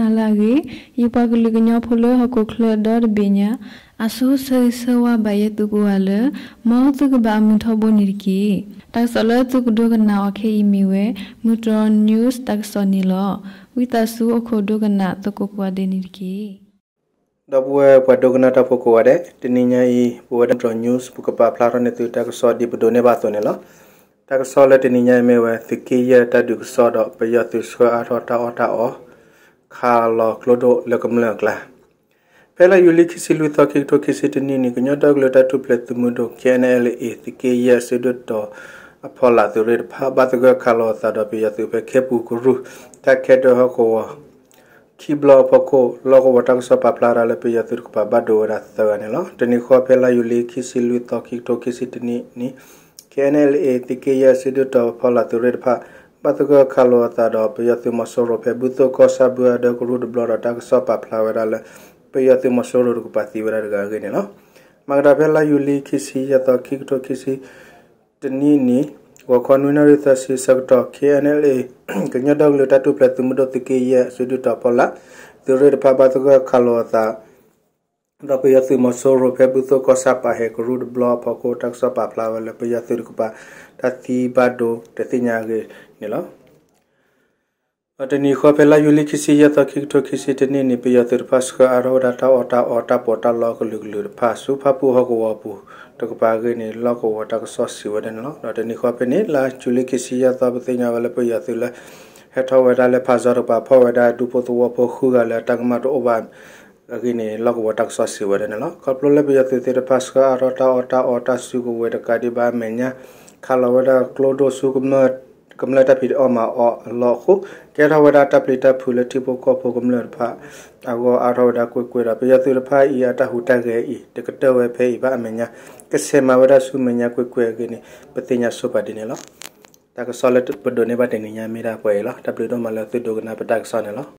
နၤလၢအဂ့ၤ, ယပှၤကလုာ်ကညီဖိလၢဟီၣ်ခိၣ်ချၢဒီတဘ့ၣ်ညါ, အဆိဆၢဂ့ၤဆၢဝါဘၣ်ယဲသုကိးဂၤလၢ မ်သုကဘၣ်အမုာ်ထီဘိန့ၣ်တက့ၢ်. တၢ်ကစီၣ်လၢသုကဒိကနၣ်အီၤခဲအံၤမ့ၢ်ဝဲ မုၢ်တြီၢ် news တၢ်ကစီၣ်န့ၣ်လီၤ. ဝံသးစူၤအိၣ်ခိးဒိကနၣ်သကိးကိးဂၤဒဲးန့ၣ်တက့ၢ်. ဒီပုၢ်ဝဲၢ်ပှၤဒိကနၣ်တၢ်ဖိကိးဂၤဒဲး, တနံၤညါအံၤ ပဝဲဒၣ်မုၢ်တြီၢ် news ပကပာ်ဖျါထီၣ်န့ၢ်သုတၢ်ကစီၣ်ဒ်ပဒိးန့ၢ်ဘၣ်အသိးန့ၣ်လီၤ. တၢ်ကစီၣ်လၢတနံၤညါအံၤမ့ၢ်ဝဲ သုးက့ယဲၢ်တၢ်ဒုးကစီဒီး ပယီၤသုးဆှၢအါထီၣ်တၢ်အီၣ်တၢ်အီ, ခးလီၤကျိဒိၣ်လၢကမျၢၢ်အကျါ. ဖဲလါယူၤလံခံဆံလွံၢ်သီ ခံကထိခံဆံတနံၣ်န့ၣ် ကညီဒီကလုာ်တၢ်ထူၣ်ဖျဲးသုးမုၢ်ဒိၣ် K N L A သုးက့ယဲၢ်အစုဒုၣ်တီၤအဖီလာ်သုးရ့ၣ်တဖၣ် ဘၣ်သဂၢၢ်ခးလီၤအသးဒီးပယီၤသုးဖဲခ့ပူၤကရူၢ် တၢ်ခဲဒၢဟီၣ်ကဝီၤ ခံဘျီအဖီခိၣ် လီၢ်ကဝီၤတၢ်ကစီၣ်ပာ်ဖျါဝဲဒၣ်လၢပယီၤသုးတကပၤဘၣ်ဒိဝဲဒၣ်သၢဂၤန့ၣ်လီၤ. တနံၤဃီဖဲလါယူၤလံခံဆံလွံၢ်သီ ခံကထိခံဆံတနံၣ်န့ၣ် K N L A သုးက့ယဲၢ်အစုဒုၣ်တီၤအဖီလာ်သုးရ့ၣ်တဖၣ် ဘၣ်သဂၢၢ်ခးလီၤအသးဒီးပယီၤသုးမီၤစိရိၤဖဲဘူၣ်သိၣ်ကီၢ်ဆၣ်ဘုအဒၢကရူၢ်တဘျီဒီးတၢ်ကစီၣ်ပာ်ဖျါဝဲဒၣ်လၢ ပယီၤသုးမီၤစိရိၤတကပၤသံဝဲဒၣ်တဂၤအဂ့ၢ်န့ၣ်လီၤ. မၤကဒီးဖဲလါယူၤလံခံဆံယဲၢ်သီ ခံကထိခံဆံတနံၣ်န့ၣ် ဂီၤခီနွံနၣ်ရံၣ်သၢဆံဆၢကတီၢ် K N L A ကညီဒီကလုာ်တၢ်ထူၣ်ဖျဲးသုးမုၢ်ဒိၣ်သုးက့ယဲၢ်အစုဒုၣ်တီၤအဖီလာ် သုးရ့ၣ်တဖၣ်ဘၣ်သဂၢၢ်ခးလီၤအသး ဒီးပယီၤသုးမီၤစိရိၤဖဲဘူၣ်သိၣ်ကီၢ်ဆၣ်ပာ်ဟဲကရူၢ်တဘျီအဖီခိၣ် တၢ်ကစီၣ်ပာ်ဖျါဝဲလၢပယီၤသုးတကပၤ တၢ်သံဘၣ်ဒိတသ့ၣ်ညါအဂ့ၢ်န့ၣ်လီၤ. ဒီးတနံၤဃီဖဲလါယူၤလံခံဆံယဲၢ်သီ ခံကထိခံဆံတနံၣ်န့ၣ် ပယီၤသုးတဖၣ်ဆှၢအါထီၣ်ဝဲဒၣ်တၢ်အီၣ်တၢ်အီတၢ်ပီးတၢ်လီကလုာ်ကလုာ်တဖၣ် ဆူဖၣ်ပူၣ်ဟီၣ်ကဝီၤပူၤတကပၤအဂ့ၢ်န့ၣ် လီၢ်ကဝီၤတၢ်ကစီၣ်စံးဝဲဒၣ်န့ၣ်လီၤ. ဒီးတနံၤဃီဖဲန့ၣ် လါယူၤလံခံဆံယဲၢ်သီ ပသ့ၣ်ညါဝဲလၢပယီၤသုးလၢ ဟဲထီၣ်ဝဲဒၣ်လၢဖးစီၤတကပၤ ဖီၣ်ဝဲဒၣ်ဒူဖိသဝီဖိဃုဂၤလၢတၢ်ကမၣ်တအိၣ်ဘၣ်အဂ့ၢ်န့ၣ် လီၢ်ကဝီၤတၢ်ကစီၣ်စံးဝဲဒၣ်န့ၣ်လီၤ. ခီဖျိလၢပယီၤသုးသ့ၣ်တဖၣ်ဆှၢအါထီၣ်တၢ်အီၣ်တၢ်အီတၢ်စုကဝဲၤတကးဒံးဘၣ်အမဲာ်ညါ ခးလီၤဝဲဒၣ်ကျိဒိၣ်ဆူ ကမျၢၢ်တၢ်ဖံးအီၣ်မၤအီၣ်အလီၢ်အဃိ ကဲထီၣ်ဝဲဒၣ်တၢ်ပျံၤတၢ်ဖုးလၢထံဖိကီၢ်ဖိကမျၢၢ်တဖၣ်အဂီၢ် အါထီၣ်ဝဲဒၣ်ကွ့ၢ်ကွ့ၢ်ဒီး ပယီၤသုးတဖၣ်အံၤအတၢ်ဟူးတၢ်ဂဲၤအံၤ တကတၢၢ်ဝဲဖဲအံၤဘၣ်အမဲာ်ညါ ကဆဲးမၤဝဲဒၣ်ဆူမဲာ်ညါကွ့ၢ်ကွ့ၢ်အဂ့ၢ်န့ၣ် ပသ့ၣ်ညါဆိပာ်ဒ်န့ၣ်လီၤ. တၢ်ကစီၣ်လၢပဒိးန့ၢ်ဘၣ်တနံၤညါမ့ၢ်ဒၣ်ပှဲၤအံၤလီၤ. တၢ်ဘျုးဒိၣ်မးလၢသုဒိကနၣ်ပတၢ်ကစီၣ်န့ၣ်လီၤ.